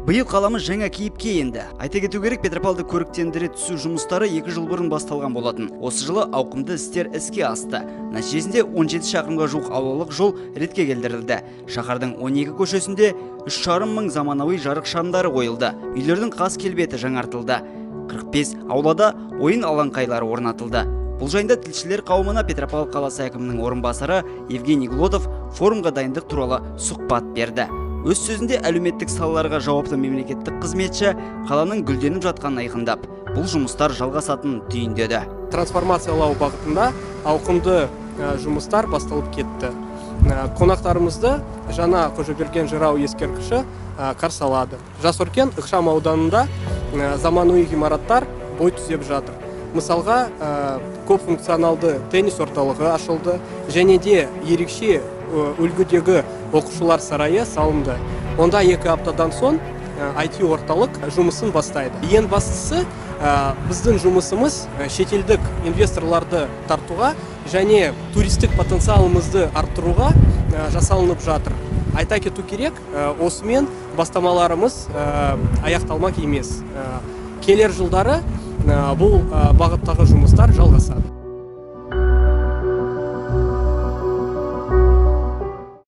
Биыл қаламыз жаңа кейіпке енді. Айта кету керек, Петропавлды көріктендіре түсу жұмыстары 2 жыл бұрын басталған болатын. Осы жылы ауқымды істер іске асты. Нәтижесінде 17 шақырымға жуық аулалық жол ретке келтірілді. Шаһардың 12 көшесінде 3,5 мың заманауи жарық шамдары қойылды. Үйлердің қас келбеті жаңартылды. 45 аулада ойын алаңқайлары орнатылды. Бұл жайында тілшілер қауымына Петропавл қаласы әкімінің орынбасары Евгений Глотов форумға дайындық туралы сұхбат берді. Өз сөзінде әлеуметтік салаларға жауапты мемлекеттік қызметші қаланың гүлденіп жатқанын айқындап, бұл жұмыстар жалғасатынын түйіндеді. Трансформациялау бағытында ауқымды жұмыстар басталып кетті. Қонақтарымызды жаңа Қожаберген жырау ескерткіші қарсы алады. Жас Өркен ықшам ауданында заманауи ғимараттар бой түзеп жатыр. Мысалға, көп функционалды теннис орталығы ашылды, және де ерекше үлгідегі оқушылар сарайы салынды. Онда 2 аптадан соң IT орталық жұмысын бастайды. Ең бастысы, біздің жұмысымыз шетелдік инвесторларды тартуға және туристік потенциалымызды арттыруға жасалынып жатыр. Айта кету керек, осымен бастамаларымыз аяқталмақ емес. Келер жылдары бұл бағыттағы жұмыстар жалғасады.